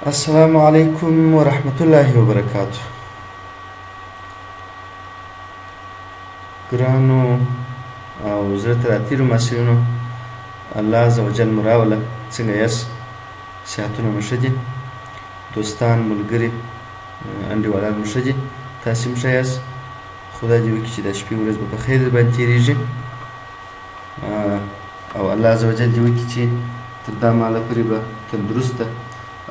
السلام علیکم ورحمت الله وبرکاته ګرانو او زړه ته راتېرو محصلینو، الله عز وجل مو راوله. څنګه یاست؟ صحتونه مو ښه دي؟ دوستان، ملګري، انډیوالان مو ښه دي؟ تاسې هم ښه یاست؟ خدای دې وکړي چې دا شپې ورځ به په خیر در باندې تېرېږي، او الله عز وجل دې وکړي چې تر دا مهاله پورې به تندرسته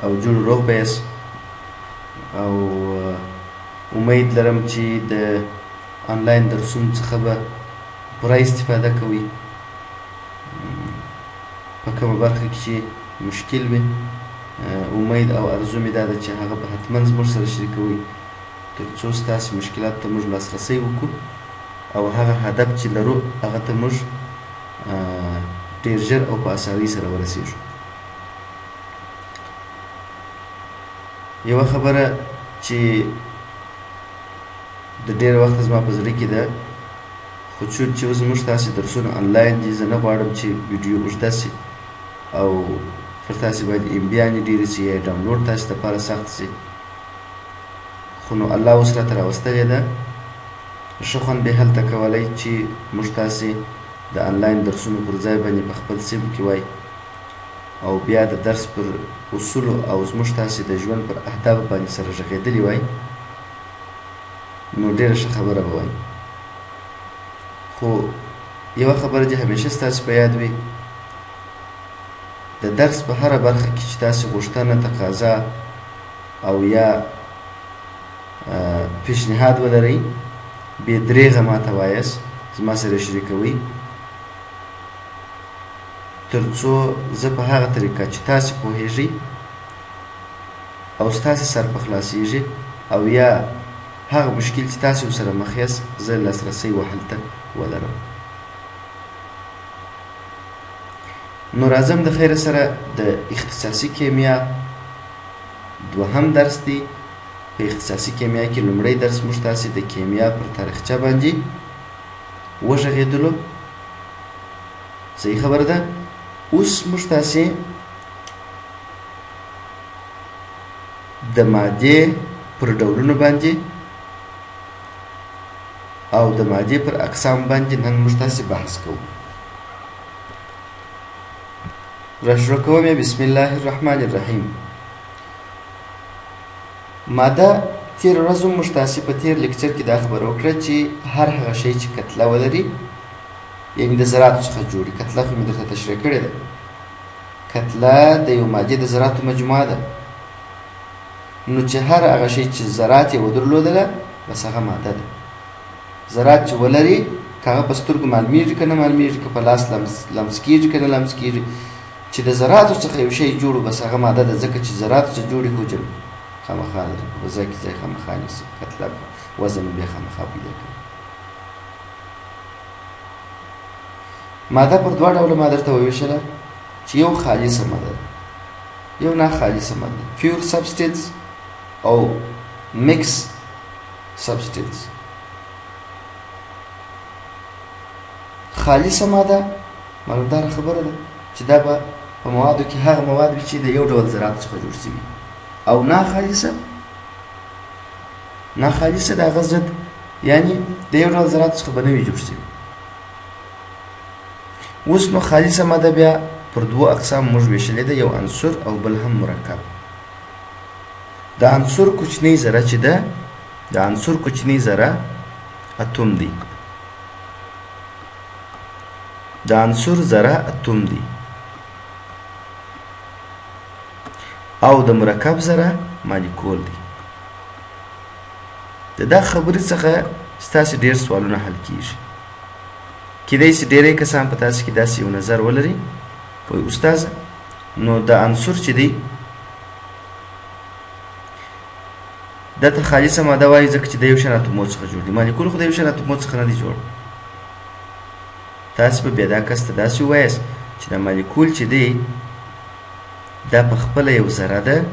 او جوړ روغ به یاست. او امید لرم چې د آنلاین درسونو څخه به پوره استفاده کوئ. په کومه برخه کې چې مشکل وي، امید او ارزو مې دا ده چې هغه به حتما زموږ سره شریکوئ، تر څو ستاسې مشکلاتو ته موږ لاسرسی وکړو او هغه هدف چې لرو هغه ته موږ ډیر ژر او په اسانۍ سره ورسیږو. یوه خبره چې د ډېره وخته زما په زړه کې ده، خو چون چې اوس زموږ تاسې درسونه انلاین دي، زه نه غواړم چې ویډیو اوږده سي او پر تاسې باندې امبیانې ډېرې سي یا ډاونلوډ تاسې دپاره سخت سي، خو نو الله اوس راته راوستلې ده. ښه خوند به هلته کولی چې موږ تاسې د انلاین درسونو پر ځای باندې په خپل صنف کې وای او بیا د درس پر اصولو او زموږ تاسې د ژوند پر اهدافو باندې سره غږېدلي وای، نو ډېره ښه خبره به وای. خو یوه خبره دې همیشه ستاسې په یاد وي، د درس په هره برخه کې چې تاسې غوښتنه، تقاضا او یا پیشنهاد ولرئ، بې درېغه ماته وایاست، زما سره شریکوئ، تر څو زه په هغه طریقه چې تاسې پوهیږئ او ستاسې سر په خلاصیږي او یا هغه مشکل چې تاسې ورسره مخ یاست، زه لاسرسی و حل ته ولرم. نو راځم د خیره سره د اختصاصي کیمیا دوهم درس دی. په اختصاصي کیمیا کې لومړی درس موږ تاسې د کیمیا پر تاریخچه باندې وغږېدلو، صحیح خبره ده. اوس موږ تاسې د مادې پر ډولونو باندې او د مادې پر اقسام باندې نن موږ تاسې بحث کوو. را شروع کوم یې. بسم الله الرحمن الرحیم. ماده تېره ورځ هم موږ تاسې په تېر لیکچر کې دا خبره وکړه چې هر هغه شی چې کتله ولري، یعنی د ذراتو څخه جوړي، کتله خو مې درته تشریح کړې ده. کتله د یو مادې د ذراتو مجموعه ده، نو چې هر هغه شی چې ذرات یې ودرلودله بس هغه ماده ده. ذرات چې ولري، که هغه په سترګو معلومیږي که نه معلومیږي، که په لاس لمس کیږي که نه لمس کیږي، چې د ذراتو څخه یو شی جوړ بس هغه ماده ده، ځکه چې ذراتو څخه جوړي حجم خامخا لري، په فضا کې ځای خامخا نیسي، کتله وزن بیا خامخا پیدا کوي. ماده پر دوه ډوله ما درته وویشله چې یو خالصه ماده ده، یو ناخالصه ماده ده، pure substance او mix substance. خالصه ماده معلومداره خبره ده چې دا به په موادو کې هغه مواد وي چې د یو ډول ذراتو څخه جوړ شوي، او ناخالصه د هغه ضد، یعنی د یو ډول ذراتو څخه به نه وي جوړ شوي. اوس نو خالصه ماده بیا پر دوو اقسام موږ ویشلې ده، یو عنصر او بل هم مرکب. د عنصر کوچنۍ ذره چې ده، د عنصر کوچنۍ ذره اتوم دی، د عنصر ذره اتوم دی، او د مرکب ذره مالیکول دی. د دا خبرې څخه ستاسې ډېر سوالونه حل کیږي. کیدای شي ډېری کسان په تاسې کې داسې یو نظر ولري، وایي استاد نو د عنصر چې دی دا ته خالصه ماده وایي ځکه چې د یو شان اتومو څخه جوړ دي، مالیکول خو د یو شان اتومو څخه نه دی جوړ. تاسې به بیا دا کس ته داسې ووایاست چې دا مالیکول چې دی دا په خپله یو ذره ده،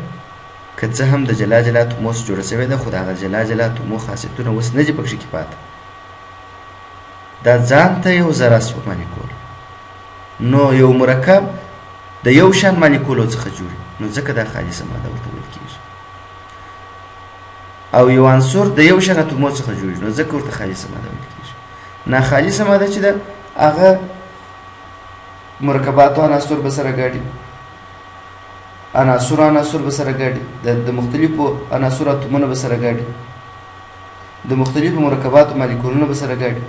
که څه هم د جلا جلا اتومو څخه جوړه شوې ده، خو د هغه جلا جلا اتومو خاصیتونه اوس نه دي پکښې کې پاته، دا ځان ته یو ذره سوه مالیکول. نو یو مرکب د یو شان مالیکولو څخه جوړ، نو ځکه دا خالصه ماده ورته ویل کیږي. او یو عنصر د یو شان اتومو څخه جوړ، نو ځکه ورته خالصه ماده ویل کیږي. ناخالصه ماده چې ده هغه مرکباتو عناصر به سره ګډي، عناصر عناصر به سره ګډي، د مختلفو عناصرو اتومونه به سره ګډي، د مختلفو مرکباتو مالیکولونه به سره ګډي،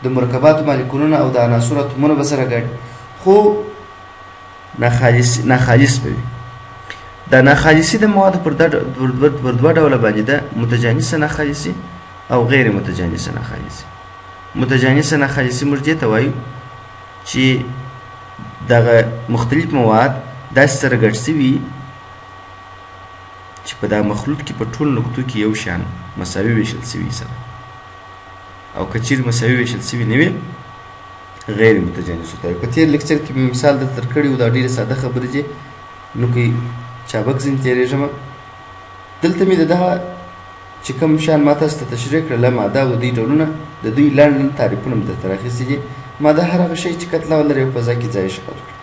د مرکباتو مالیکولونه او د عناصرو اتومونه به سره ګډي، خو ناخالص به وي. دا ناخالصي د موادو پر دوه ډوله باندې ده، متجانسه ناخالصي او غیر متجانسه ناخالصي. متجانسه ناخالصي موږ دې ته وایو چې دغه مختلف مواد داسې سره ګډ سوي چې په دا مخلوط کې په ټولو نقطو کې یو شان مساوي ویشل سوي سره، او که چیرې مساوي ویشل سوي نه وي غیر متجانس ورته وایي. په تېر لیکچر کې مې مثال درته کړی و، دا ډېرې ساده خبرې دي، نو که چابک ځینې تېرېږم. دلته مې د دغه چې کوم شیان ما تاسو ته تشریح کړله، ماده او د دوی ډولونه، د دوی لنډ لنډ تعریفونه مې درته راخیستي دي. ماده هر هغه شی چې کتله ولري او فضا کې ځای اشغال کړي.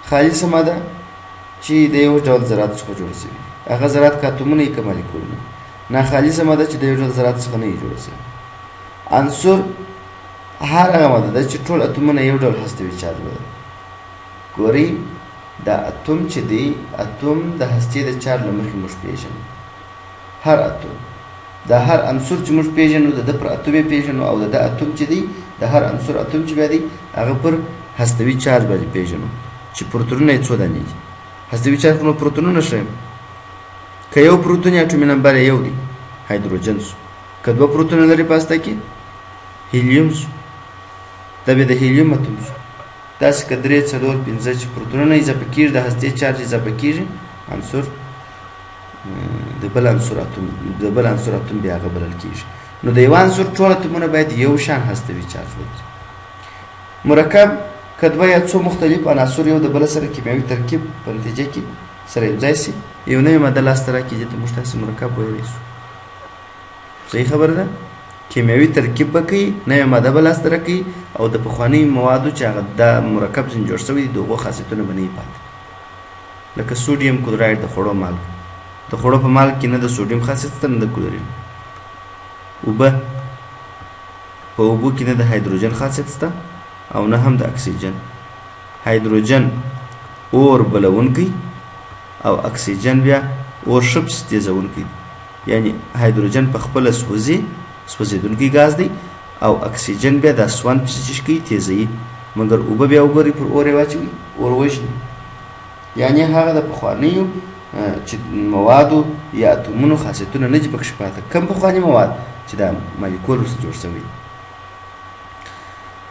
خالصه ماده چې د یو ډول ذراتو څخه جوړه شوې، هغه ذرات که اتومونه یې که مالیکولونه. ناخالصه ماده چې د یو ډول ذراتو څخه نه یې جوړه شوې. عنصر هر هغه ماده ده چې ټول اتومونه یو ډول هستوي چارج ولري. ګورئ دا اتوم چې دی، اتوم د هستې د چارج له مخې موږ پېژنو. هر اتوم، دا هر عنصر چې موږ پېژنو د ده پر اتوم یې پېژنو، او د ده اتوم چې دی، د هر عنصر اتوم چې بیا دی هغه پر هستوي چارج باندې پېژنو چې پروتونونه یې څو دانې دي. هستوي چارج خو نو پروتونونه ښیم. که یو پروتون یا اټومي نمبر یې یو دی هایدروجن سو، که دوه پروتونه لري په هسته کې هیلیوم سو، دا بیا د هیلیوم اتوم سو. داسې که درې څلور پنځه چې پروتونونه اضافه کېږي، د هستې چارج اضافه کېږي، عنصر د بل عنصر اتوم، د بل عنصر اتوم بیا هغه بلل کېږي. نو د یو عنصر ټول اتومونه باید یو شان هستوي چارج ولري. مرکب که دوه یا څو مختلف عناصر یو د بل سره کیمیاوي ترکیب په نتیجه کې سره یو ځای سي، یو نوې ماده لاسته راکړي، دې ته موږ تاسې مرکب ویلی سو. صحیح خبره ده؟ کیمیاوي ترکیب به کوي، نوې ماده به لاسته راکوي، او د پخوانیو موادو چې هغه دا مرکب ځینې جوړ سوی دي د هغو خاصیتونه به نه وي پاتې. لکه سوډیم کلورایډ د خوړو مالګه، د خوړو په مالګه کې نه د سوډیم خاصیت شته نه د کلورین. اوبه، په اوبو کې نه د هایدروجن خاصیت شته او نه هم د اکسیجن. هایدروجن اور بلونکی او اکسیجن بیا اور ښه پسې تیزونکی دی، یعنی هایدروجن په خپله سوځي، سوځېدونکی ګاز دی، او اکسیجن بیا دا سوند پسې چې کوي تیزوي. مګر اوبه بیا وګورئ پر اور یې واچوي اور وژني. یعنی هغه د پخوانیو چې موادو یا اتومونو خاصیتونه نه دي پکښې پاته، کوم پخواني مواد چې دا مالیکول ورسره جوړ شوی.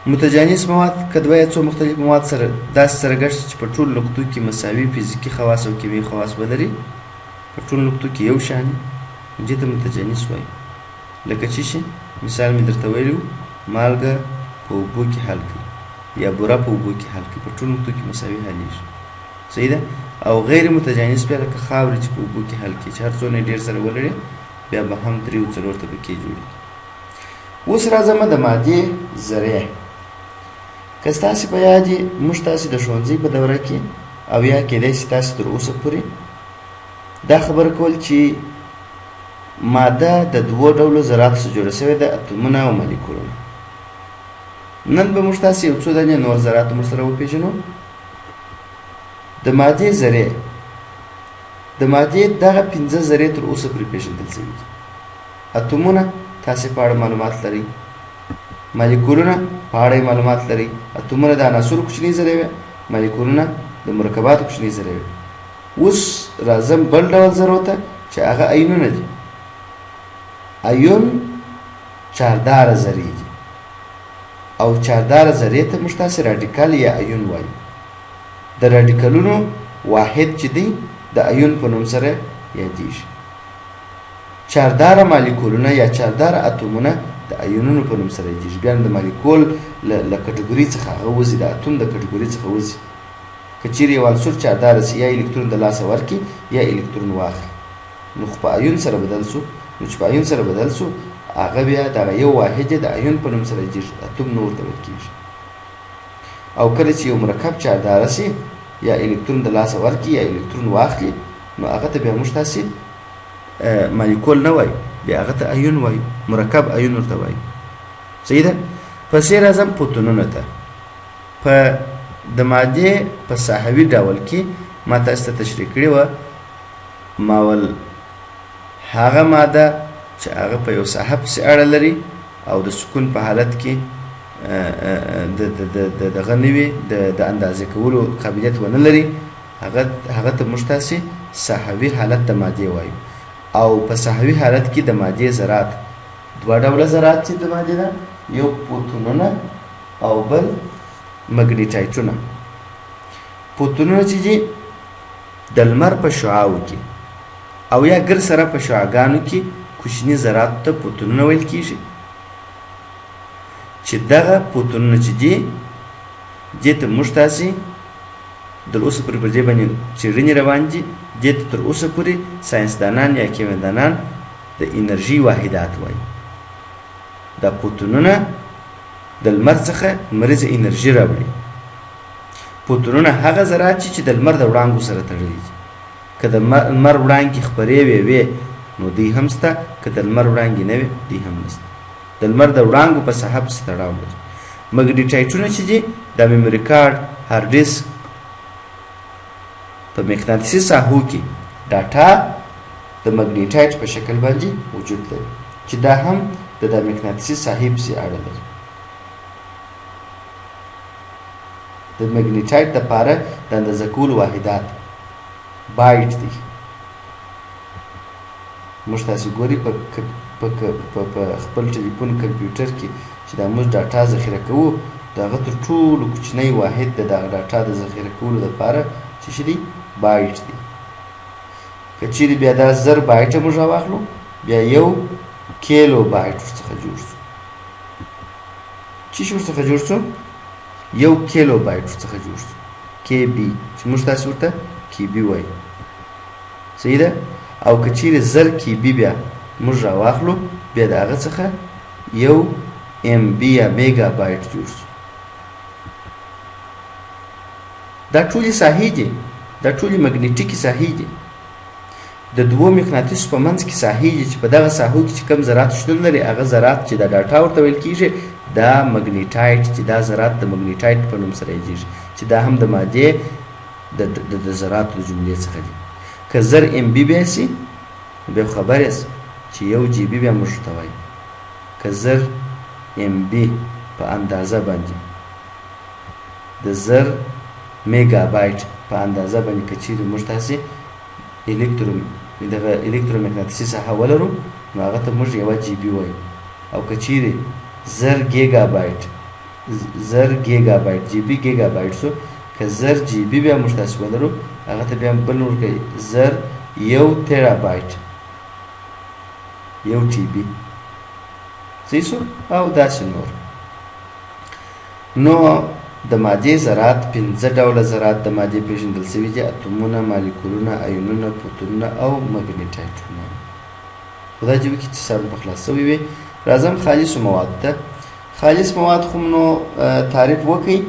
متجانس مواد که دوه یا څو مختلف مواد سره داسې سره ګډ شي چې په ټولو نقطو کې مساوي فزیکي خواص او کیمیاوي خواص ولري، په ټولو نقطو کې یو شان وي، نو دې ته متجانس وایي. لکه چې شي مثال مې درته ویلي وو، مالګه په اوبو کې حل کوي یا بوره په اوبو کې حل کوي، په ټولو نقطو کې مساوي حلیږي. صحیح ده؟ او غیر متجانس بیا لکه خاورې چې په اوبو کې حل کوي، چې هر څونه یې ډېر سره ولري بیا به هم درې او څلور طبقې جوړېږي. اوس راځم د مادې ذرې. که ستاسې په یاد یې، موږ تاسې د ښوونځي په دوره کې او یا کېدای شي تاسې تر اوسه پورې دا خبره کول چې ماده د دوو ډولو ذراتو څخه جوړه شوې ده، اتومونه او مالیکولونه. نن به موږ تاسې یو څو دانې نور ذرات موږ سره وپېژنو. د مادې ذرې، د مادې دغه پنځه ذرې تر اوسه پورې پېژندل شوي دي. اتومونه تاسې په اړه معلومات لرئ، مالیکولونه په اړه یې معلومات لرئ. اتومونه د عناصرو کوچنۍ ذرې وې، مالیکولونه د مرکباتو کوچنۍ ذرې وې. اوس راځم بل ډول ذرو ته چې هغه ایونونه دي. ایون چارداره ذرې دي او چارداره ذرې ته موږ تاسې راډیکل یا ایون وایو. د راډیکلونو واحد چې دی د ایون په نوم سره یادیږي. چارداره مالیکولونه یا چارداره اتومونه د ایونونو په نوم سره یادیږي. بیا د مالیکول له کټګوري څخه هغه وځي، د اتوم د کټګوري څخه وځي. که چیرې یو عنصر چارداره سي یا الکترون د لاسه ورکړي یا الکترون واخلي، نو خو په ایون سره بدل سو، نو چې په ایون سره بدل سو هغه بیا دغه یو واحد د ایون په نوم سره یادیږي، اتوم نه ورته ویل کیږي. او کله چې یو مرکب چارداره سي یا الکترون د لاسه ورکړي یا الکترون واخلي، نو هغه ته بیا موږ تاسې مالیکول نه وایو، بیا هغه ته ایون وایو، مرکب ایون ورته وایو. صحیح ده؟ پسې راځم فوتونونو ته. په د مادې په ساحوي ډول کې ما تاسو ته تشریح کړې وه، ما ول هغه ماده چې هغه په یو ساحه پسې اړه لري او د سکون په حالت کې د دغه نه وي، د اندازې کولو قابلیت ونه لري، هغه ته موږ تاسې ساحوي حالت د مادې وایو. او په ساحوي حالت کې د مادې ذرات دوه ډوله ذرات چې د مادې ده، یو فوتونونه او بل مګنیټایټونه. فوتونونه چې دي د لمر په شعاو کې او یا ګر سره په شعاګانو کې کوچني ذراتو ته فوتونونه ویل کیږي، چې دغه فوتونونه چې دي دې ته موږ تاسې تر اوسه پورې پر دې باندې څېړنې روان دي، دې ته تر اوسه پورې ساینسدانان یا کیمیادانان د انرژي واحدات وایي. دا فوتونونه د لمر څخه لمریزه انرژي راوړي. فوتونونه هغه ذرات چې د لمر د وړانګو سره تړلي دي. که د لمر وړانګې خپرې وې وې نو دوی هم سته، که د لمر وړانګې نه وې دوی هم نسته. د لمر د وړانګو په ساحه پسې تړاو لري. مګنیټایټونه چې دي دا میموري کارډ، هارډ ډیسک، په مقناطیسي ساحو کې ډاټا د مګنیټایټ په شکل باندې وجود لري، چې دا هم د دا مقناطیسي ساحې پسې اړه لري. د مګنیټایټ دپاره د اندازه کولو واحدات بایټ دی. موږ تاسې ګورئ په خپل ټلیفون کمپیوټر کې چې دا موږ ډاټا ذخیره کوو، د هغه تر ټولو کوچنی واحد د دغه ډاټا د ذخیره کولو دپاره چې څه دی؟ بایټ دی. که چیرې بیا دا 1000 بایټه موږ راواخلو، بیا 1 کیلو بایټ ورڅخه جوړ شو. چی شي ورڅخه جوړ شو؟ 1 کیلو بایټ ورڅخه جوړ شو، کی بي، چې موږ تاسې ورته کی بي وایو. صحیح ده؟ او که چیرې 1000 کی بي بیا موږ راواخلو، بیا د هغه څخه 1 ام بي یا میګا بایټ جوړ شو. دا ټولې ساحې دي، دا ټولې مګنیټیکې ساحې دي. د دوو مقناطیسو په منځ کې ساحې دي چې په دغه ساحو کې چې کوم ذرات شتون لري، هغه ذرات چې دا ډاټا ورته ویل کیږي، دا مګنیټایټ، چې دا ذرات د مګنیټایټ په نوم سره یادیږي، چې دا هم د مادې د ذراتو د جملې څخه دي. که 1000 ام بي بیا سي، بیا خو خبر یاست چې 1 جی بي بیا موږ ورته وایو. که 1000 ام بي په اندازه باندې د 1000 میګا بایټ په اندازه باندې که چیرې موږ تاسې دغه الکترومقناطیسي ساحه ولرو، نو هغه ته موږ 1 جی بي وایو. او که چیرې 1000 ګیګا بایټ، 1000 ګیګا بایټ، جی بي ګیګا بایټ سو، که 1000 جی بي بیا موږ تاسې ولرو، هغه ته بیا بل ورکوي 1000 1 تیرا بایټ، 1 ټي بي. صحیح سو؟ او داسې نور. نو د مادې ذرات 5 ډوله ذرات د مادې پېژندل شوي دي: اتومونه، مالیکولونه، ایونونه، فوتونونه او مګنیټایټونه. خدای دې وکړي چې سر مو په خلاص شوی وي. راځم خالصو موادو ته. خالص مواد خو نو تعریف وکړئ.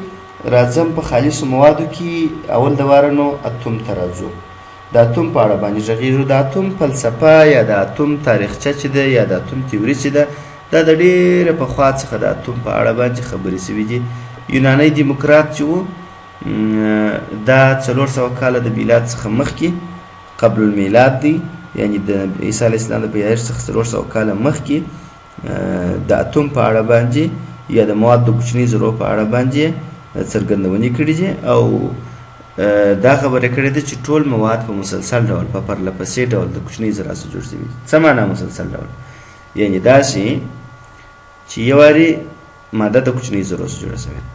راځم په خالصو موادو کې اول د واره نو اتوم ته راځو. د اتوم په اړه باندې غږېږو. د اتوم فلسفه یا د اتوم تاریخچه چې ده یا د اتوم تیوري چې ده، دا د ډېره پخوا څخه د اتوم په اړه باندې خبرې شوې دي. یونانی دیموکرات چې و، دا 400 کاله د میلاد څخه مخکې، قبل المیلاد دی، یعنی د عیسی علیه السلام د پیدایښت څخه 400 کاله مخکې د اتوم په اړه باندې یا د مواد د کوچنۍ ذرو په اړه باندې څرګندونې کړې دي. او دا خبره کړې ده چې ټول مواد په مسلسل ډول، په پرله پسې ډول د کوچنۍ ذراتو څخه جوړ شوي دي. څه معنا مسلسل ډول؟ یعنی داسې چې یو وارې ماده د کوچنۍ ذرو څخه جوړه شوې ده،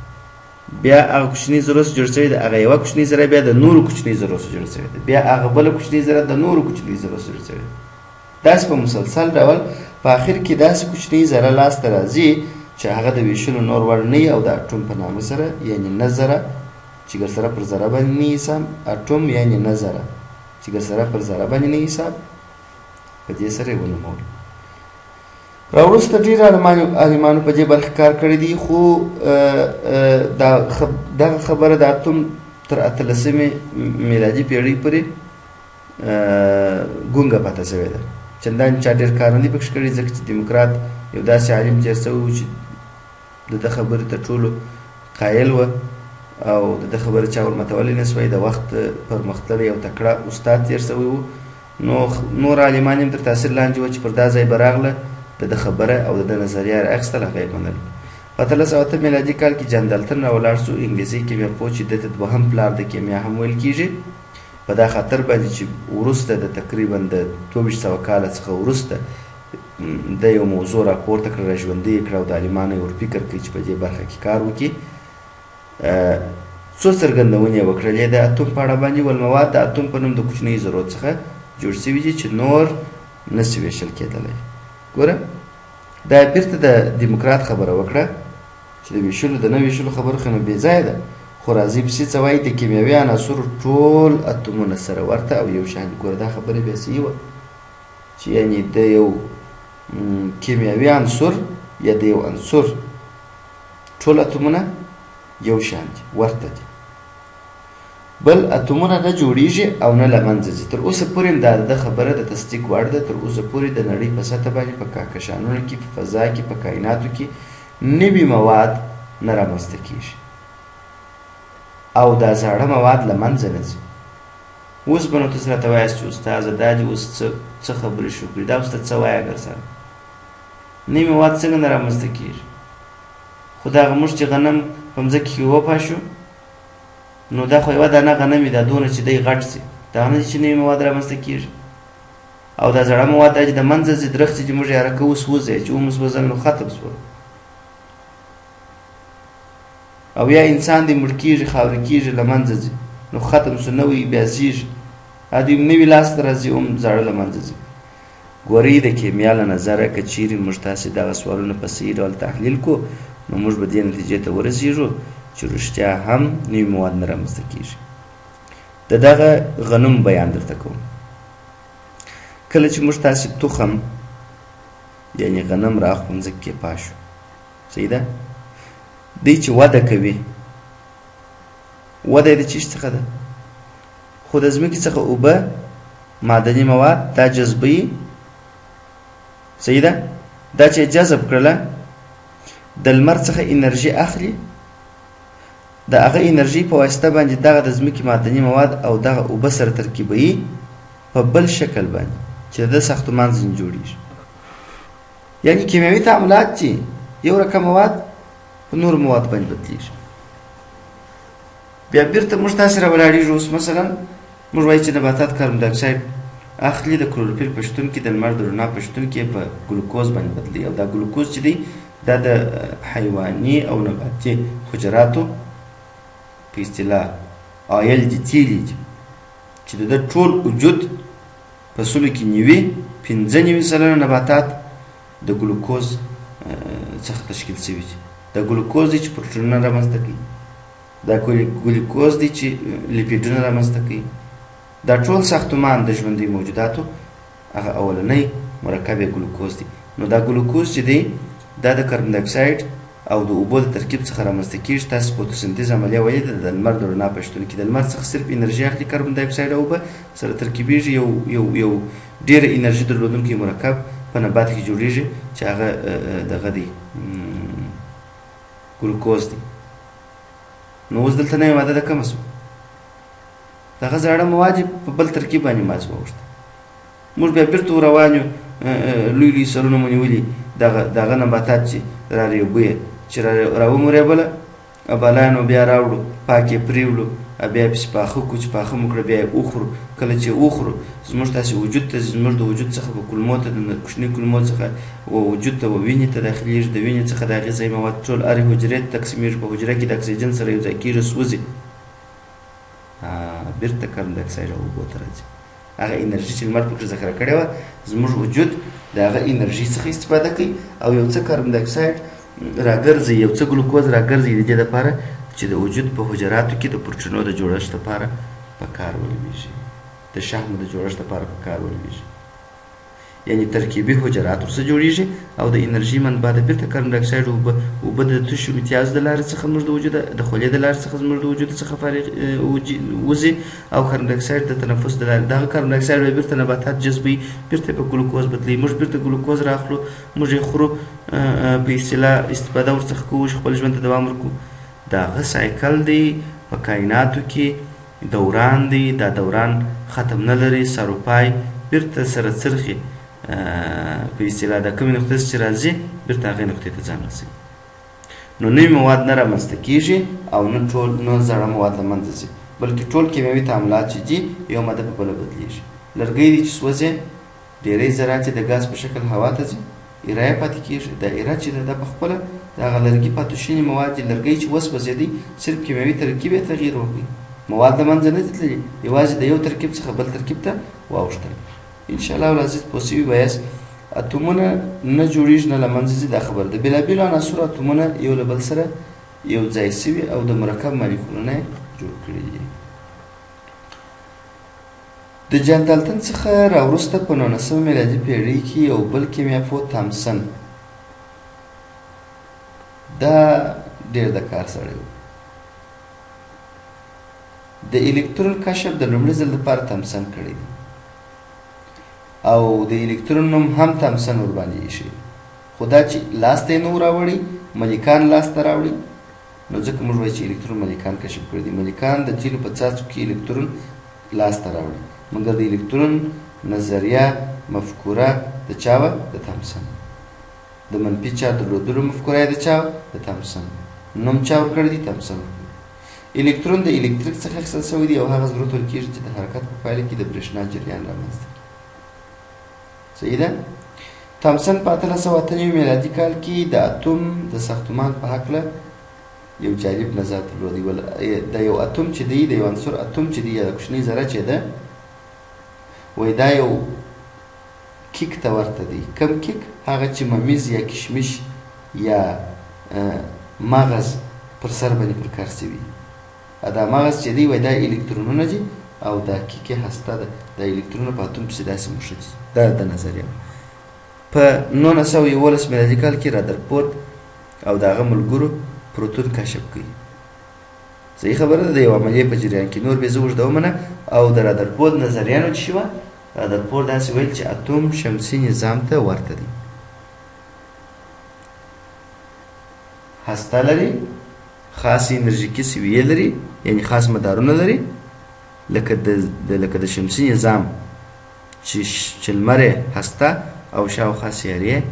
بیا هغه کوچنۍ ذرو څخه جوړ شوې ده، هغه یوه کوچنۍ ذره بیا د نورو کوچنۍ ذرو څخه جوړه شوې ده، بیا هغه بله کوچنۍ ذره د نورو کوچنۍ ذرو څخه جوړه شوې ده. داسې په مسلسل ډول په آخر کې داسې کوچنۍ ذره لاسته راځي چې هغه د ویشلو نور وړ نه وي او د اټوم په نامه سره، یعنی نه ذره چې ګرسره پر ذره باندې نه حساب، اټوم یعنی نه ذره چې ګرسره پر ذره باندې نه حساب، په دې سره یې ونومول. راوروسته ډېر عالمانو په دې برخه کار کړی دی، خو دغه خبره د اتوم تر 18مې میلادي پیړۍ پورې ګونګه پاته شوې ده. چندان چا ډېر کار نه دی پکښې کړی، ځکه چې دیموکرات یو داسې عالم تېر شوی و چې د ده خبرې ته ټولو قایل وه او د ده خبره چا ورماتولی نه سوای. د وخت پرمختللی او تکړه استاد تېر شوی و، نو نور عالمان یې هم تر تاثیر لاندې وه چې پر دا ځای به راغله د ده خبره او د ده نظریه راخیستله، هغه یې منله. په 1808 میلادي کال کې جان دالتن راولاړ شو، انګلیسي کیمیا پوه چې ده ته دوهم پلار د کیمیا هم ویل کېږي، په دا خاطر باندې چې وروسته د تقریبا د 2200 کاله څخه وروسته د یو موضوع راپورته کړه، راژوندۍ یې کړه او د عالمانو یې ور فکر کوي چې په دې برخه کې کار وکړي. څو څرګندونې یې وکړلې د اتوم په اړه باندې. والمواد د اتوم په نوم د کوچنیو ذرو څخه جوړ شوي دي چې نور نه شي ویشل کېدلی. ګوره دا بیرته د دیموکرات خبره وکړه چې د ویشلو د نه ویشلو خبره خو نو بې ځایه ده، خو راځي پسې څه وایي؟ د کیمیاوي عناصرو ټول اتومونه سره ورته او یو شان دي. ګوره دا خبره بیا صحیح وه چې یعنې د یو کیمیاوي عنصر یا د یو عنصر ټول اتومونه یو شان دي، ورته دي، بل اتومونه نه جوړیږي او نه له منځه ځي. تر اوسه پورې هم دا د خبره د تصدیق وړ ده. تر اوسه پورې د نړۍ په سطح باندې په کهکشانونو کې، په فضا کې، په کائناتو کې نوي مواد نه رامنځته کیږي او دا زاړه مواد له منځه نه ځي. اوس به نو تاسو راته وایاست چې استاذه دا دې اوس څه خبرې شروع کړي، دا اوس ته څه وایې؟ اګر سره نوي مواد څنګه نه رامنځته کیږي؟ خو دغه موږ چې غنم په مځکې کې وپاشو نو دا خو یوه دانه غنم وي، دا دونه چې دی غټ سي، دا نه دي چې نوي مواد رامنځته کیږي. او دا زاړه مواد دا چې د منځه ځي، درختې چې موږ یې هره کوو سوځي، چې ومو سوځل نو ختم سول. او یا انسان دی مړ کیږي، خاورې کیږي، له منځه ځي نو ختم سو، نوی بیا زیږي، دا دوی نوي لاس ته راځي هم زاړه له منځه ځي. ګورئ د کیمیا له نظره که چیرې موږ تاسې دغه سوالونه په صحیح ډول تحلیل کړو نو موږ به دې نتیجې ته ورسیږو چې رښتیا هم نوي مواد نه رامنځته کیږي. د دغه غنم بیان درته کوم. کله چې موږ تاسې تخم یعنې غنم راخو مځکې کې پاشو، صحیح ده، دی چې وده کوي، وده یې د چیش څخه ده؟ خو د ځمکې څخه اوبه، معدني مواد دا جذبوي، صحیح ده، دا چې جذب کړله د لمر څخه انرژي اخلي، د هغه انرژي په واسطه باندې دغه د ځمکې معدني مواد او دغه اوبه سره ترکیبوي په بل شکل باندې چې د ده ساختمان ځینې جوړیږي. یعنې کیمیاوي تعاملات چې یو رقم مواد په نورو مواد باندې بدلیږي. بیا بیرته موږ تاسې راولاړېږو. اوس مثلا موږ وایو چې نباتات کاربن ډای اکساید اخلي، د کلوروفیل په شتون کې، د لمر د رڼا په شتون کې په ګلوکوز باندې بدلوي، او دا ګلوکوز چې دی دا د حیواني او نباتي حجراتو په اصطلاح آیل دي، تیلي دي، چې د ده ټول وجود په سلو کې 95% نباتات د ګلوکوز څخه تشکیل شوي دي. دا ګلوکوز دی چې پروټینونه رامنځته کوي، دا ګلوکوز دی چې لیپیډونه رامنځته کوي. دا ټول ساختمان د ژوندیو موجوداتو هغه اولنی مرکب یې ګلوکوز دی. نو دا ګلوکوز چې دی دا د کاربن ډای اکساید او د اوبو د ترکیب څخه رامنځته کیږي. تاسې فوتوسنتیز عملیه ویلې ده، د لمر د رڼا په شتون کې د لمر څخه صرف انرژي اخلي، کاربن ډای اکساید او اوبه سره ترکیبیږي، یو یو یو ډېره انرژي درلودونکی مرکب په نبات کې جوړیږي چې هغه دغه دی ګلوکوز دی. نو اوس دلته نوې ماده ده کومه شوه؟ دغه زاړه مواد یې په بل ترکیب باندې ماز واوښته. موږ بیا بیرته روان یو، لوی لوی سرونه مو نیولي، دغه نباتات چې را ریبو یې، چې راومو ریبله بالا نو بیا راوړو، پاک یې پرېوړو، بیا یې پسې پاخه کړو، چې پاخه مو کړه بیا یې وخورو. کله چې وخورو زموږ تاسې وجود ته ځي، زموږ د وجود څخه به کولمو ته، د کوچني کولمو څخه و وجود ته و وینې ته داخلېږي، د وینې څخه د هغې ځای مواد ټول هرې حجرې ته تقسیمېږي، په حجره کې د اکسیجن سره یو ځای کېږي، سوځي، بیرته کاربن ډای اکساید او اوبو ته راځي. هغه انرژي چې لمر پکې ذخیره کړې وه زموږ وجود د هغه انرژي څخه استفاده کوي او یو څه کاربن ډای اکساید راګرځي، یو څه ګلوکوز راګرځي، د دې لپاره چې د وجود په حجراتو کې د پروټینو د جوړښت لپاره په کار ولوېږي، د شحمو د جوړښت لپاره په کار ولوېږي. یعنی ترکیبي حجرات ورڅخه جوړیږي او د انرژي منبع ده بیرته کاربن ډای اکساید اوبه. اوبه د تشو امتیاز د لارې څخه زموږ د وجود د خولې د لارې څخه زموږ د وجود څخه فارغ وځي او کاربن ډای اکساید د تنفس د لارې. دغه کاربن ډای اکساید به بیرته نباتات جذبوي، بیرته په ګلوکوز بدلوي. موږ بیرته ګلوکوز راخلو، موږ یې خورو، په اصطلاح استفاده ورڅخه کوو چې خپل ژوند ته دوام ورکړو. د هغه سایکل دی په کایناتو کې دوران دی، دا دوران ختم نه لري، سر و پای بیرته سره څرخي. په اصطلاح د کومې نقطې چې راځي بیرته هغې نقطې ته ځان رسوي. نو نوي مواد نه رامنځته کیږي او نه ټول نه زاړه مواد له منځه ځي، بلکې ټول کیمیاوي تعاملات چې دي یو ماده په بله بدلیږي. لرګی دی چې سوځي، ډېری ذرات یې د ګاز په شکل هوا ته ځي، ایره یې پاتې کیږي. دا ایره چې ده دا په خپله د هغه لرګي پاتې شوني مواد دي. لرګی چې وسوځېدی صرف کیمیاوي ترکیب یې تغییر وکړي، مواد له منځه نه دي تللي، یوازې د یو ترکیب څخه بل ترکیب ته واوښتل. ان شاء الله العزیز پوه شوي به یاست. اتومونه نه جوړیږي نه له منځه ځي، دا خبره ده. بېلابېلو عناصرو اتومونه یو له بل سره یو ځای شوي او د مرکب مالیکولونه یې جوړ کړي دي. د جان دالتن څخه راوروسته په 19مه میلادي پیړۍ کې یو بل کیمیاپوه تامسن، دا ډېر د کار سړی و، د الکترون کشف د لومړي ځل لپاره تامسن کړی دی او د الکترون نوم هم تامسن ورباندې ایښی. خو دا چې لاس ته یې نه و راوړی، ملکان لاس ته راوړي، نو ځکه موږ وایو چې الکترون ملکان کشف کړي دي. ملکان د تیلو په څاڅکو کې الکترون لاس ته راوړي، مګر د الکترون نظریه مفکوره د چا وه؟ د تامسن. د منفي چار درلودلو مفکوره یې د چا وه؟ د تامسن. نوم چا ورکړی دی؟ تامسن ورکړی. الکترون د الکتریک څخه اخیستل شوی دی او هغه ضرورت ویل کېږي چې د حرکت په پایله کې د برېښنا جریان رامنځته کړي. صحیح ده. تامسن په 1898 میلادي کال کې د اتوم د ساختمان په هکله یو جالب نظر درلود. د یو اتوم چې دی، د یو عنصر اتوم چې دی یا د کوچنۍ ذره چې ده، وایي دا یو کیک ته ورته دی. کم کیک؟ هغه چې ممیز یا کشمش یا مغز پر سر باندې پر کار سوي. دا مغز چې دی وایي دا الکترونونه دي او دا کیک یې هسته ده، دا الکترونونه په اتوم پسې داسې موښتي. دا د نظریه وه. په 1911 میلادي کال کې رادرفورد او د هغه ملګرو پروتون کشف کړي. صحیح خبره ده. د یو عملیې په جریان کې نور بې زه اوږدومه نه. او د رادرفورد نظریه نو چې وه، رادرفورد داسې ویل چې اتوم شمسي نظام ته ورته دی، هسته لري، خاص انرژیکي سویې لري، یعنی خاص مدارونه لري، لکه د شمسي نظام چې لمر یې هسته او شاوخوا سیارې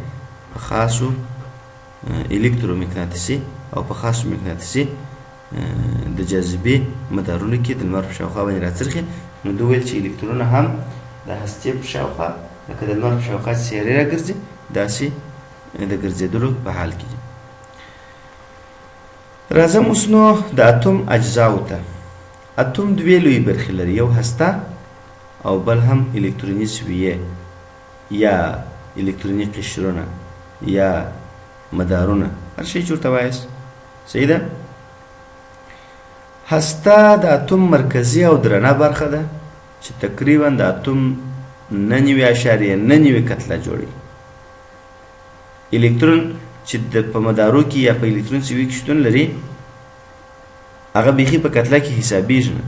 په خاصو الکترومقناطیسي او په خاصو مقناطیسي د جاذبې مدارونو کې د لمر په شاوخوا باندې راڅرخي. نو ده ویل چې الکترونه هم د هستې په شاوخوا لکه د لمر په شاوخوا چې سیارې راګرځي داسې د ګرځېدلو په حال کې دي. راځم اوس نو د اتوم اجزاو ته. اتوم دوې لویې برخې لري، یو هسته او بل هم الکتروني سویې یا الکتروني قشرونه یا مدارونه، هر شی چې ورته وایاست. صحیح ده. هسته د اتوم مرکزي او درنه برخه ده چې تقریبا د اتوم 99.99 کتله جوړوي. الکترون چې په مدارو کې یا په الکترون سویې کې شتون لري هغه بیخي په کتله کې حسابیږي نه.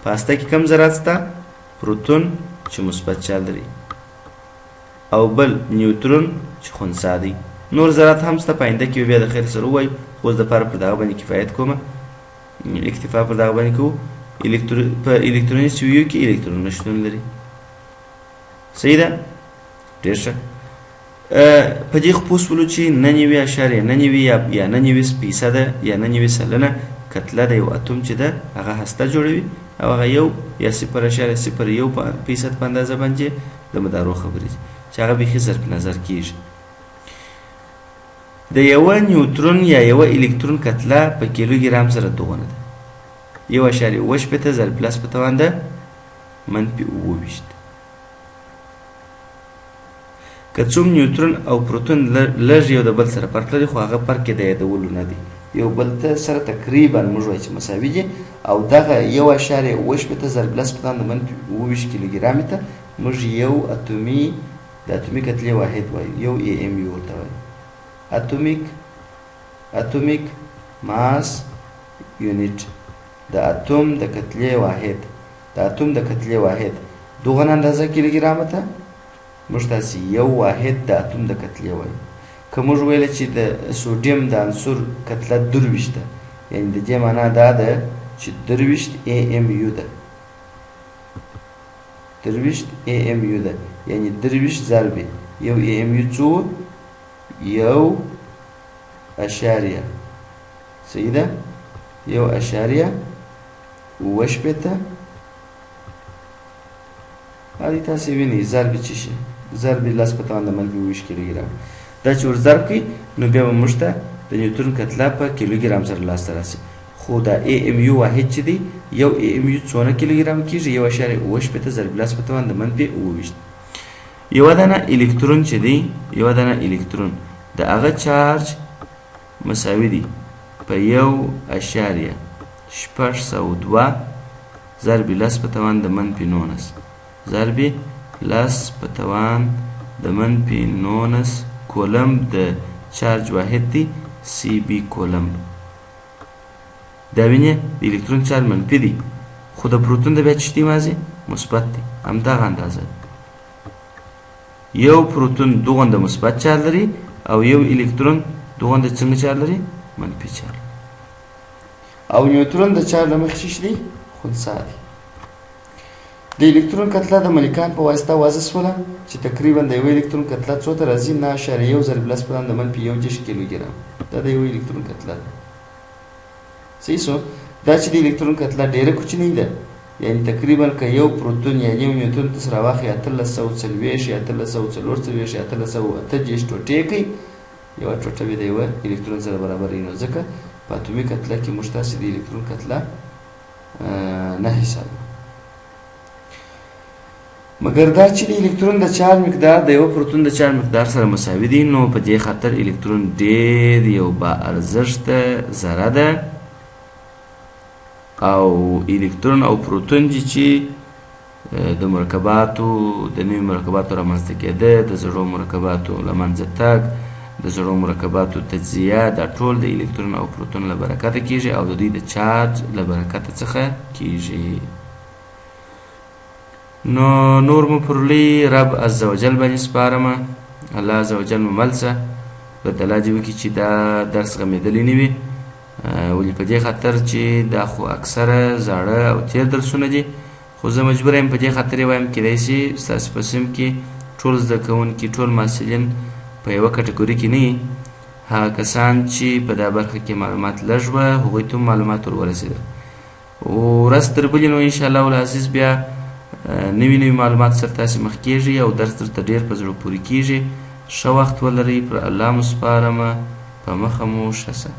په هسته کې کم ذرات شته؟ پروتون چې مثبت چار لري او بل نیوترون چې خنثی دی. نور ذرات هم شته، په آینده کې بیا د خیر سره ووایو، خو اوس دپاره پر دغه باندې کفایت کومه، اکتفا پر دغه باندې کوو. په الکتروني سویو کې الکترونونه شتون لري. صحیح ده. ډېر ښه. په دې خو پوه سولو چې 99.99 یا 99% یا 99% کتله د یو اتوم چې ده هغه هسته جوړوي او هغه یو یا 0.01% په اندازه باندې د مدارو خبرې دي چې هغه بیخي صرف نظر کیږي. د یوه نیوترون یا یوه الکترون کتله په کیلوګرام سره دغونه ده، 1.67 ضرب لس په توان ده -27. که څوم نیوترون او پروتون لږ یو د بل سره فرق لري، خو هغه فرق یې د یادولو نه دی، یو بل ته سره تقریبا موږ وایو چې مساوي دي. او دغه 1.67 ضرب لس په توان د -27 کیلوګرام ته موږ یو اتومي د اتومي کتلې واحد وایو، یو ای ام یو ورته وایو. اتومیک ماس یونټ، د اتوم د کتلې واحد، د اتوم د کتلې واحد دغه اندازه کیلوګرام ته موږ تاسې یو واحد د اتوم د کتلې وایو. که موږ ویل چې د سوډیم د عنصر کتله 23 ده، یعنې د دې معنا دا ده چې 23 ای ام یو ده، 23 ای ام یو ده، یعنې 23 ضربې یو ای ام یو څو؟ یو اشاریه، صحیح ده، 1.67. هذه تاسې وینئ ضرب چې شي، ضرب لس په توان د منفي 22 کیلوګرام. دا چې ورضرب کړئ نو بیا به موږ ته د نیوترون کتله په کیلوګرام سره لاسته راسي. خو دا ای ام یو واحد چې دی، یو ای ام یو څونه کیلوګرام کېږي؟ 1.67 ضرب لس په توان د منفي 27. یوه دانه الکترون چې دی، یوه دانه الکترون د هغه چارج مساوي دی په 1.602 ضرب لس په توان د منفي 19، ضرب لس په توان د منفي 19 کولمب د چارج واحد دی، سی بی کولمب. دا وینې د الکترون چارج منفي دی، خو د پروتون د بیا چې دی مازې مثبت دی، همدغه اندازه ده. یو پروتون دوغنده مثبت چارج لري او یو الکترون دوغنده څنګه چارج لري؟ منفي چارج. او نیوترون د چارج له مخې څه دی؟ خنثی دی. د الکترون کتله د ملکان په واسطه واضح سوله چې تقریبا د یو الکترون کتله څو ته راځي؟ 9.1 ضرب لس په توان د منفي 31 کیلوګرام. دا د یو الکترون کتله ده. صحیح سو؟ دا چې د الکترون کتله ډېره کوچنۍ ده، یعنې تقریبا که یو پروتون یا یو نیوترون تاسو راواخلئ 1840 یا 1844 یا 1838 ټوټې کړئ، یوه ټوټه به د یوه الکترون سره برابر وي. نو ځکه په اتومي کتله کې موږ تاسې د الکترون کتله نه حسابوو. مګر دا چې د الکترون د چارج مقدار د یوه پروتون د چارج مقدار سره مساوي دی، نو په دې خاطر الکترون ډېر یو با ارزښته ذره ده. او الکترون او پروتون دي چې د مرکباتو د نوي مرکباتو رامنځته کېده، د زړو مرکباتو له منځه تګ، د زړو مرکباتو تجزیه، دا ټول د الکترون او پروتون له برکته کېږي او د دوی د چارج له برکته څخه کېږي. نو نور مو پر لوی رب عز وجل باندې سپارمه. الله عز وجل مو مل شه. خدای تعالی دې وکړي چې دا درس غمېدلی نه وي، ولې په دې خاطر چې دا خو اکثره زاړه او تېر درسونه دي، خو زه مجبور یم په دې خاطر یې وایم کېدای شي ستاسې په سیم کې ټول زده کوونکي، ټول محصلین په یوه کټګوري کې نه وي. هغه کسان چې په دا برخه کې معلومات لږ وه هغوی ته هم معلومات ور ورسېدل. ورځ تر بلې نو انشاءالله العزیز بیا نوي نوي معلومات سره تاسې مخ کېږئ او درس درته ډېر په زړه پورې کېږي. ښه وخت ولرئ، پر الله مو سپارمه، په مخه مو ښه شه.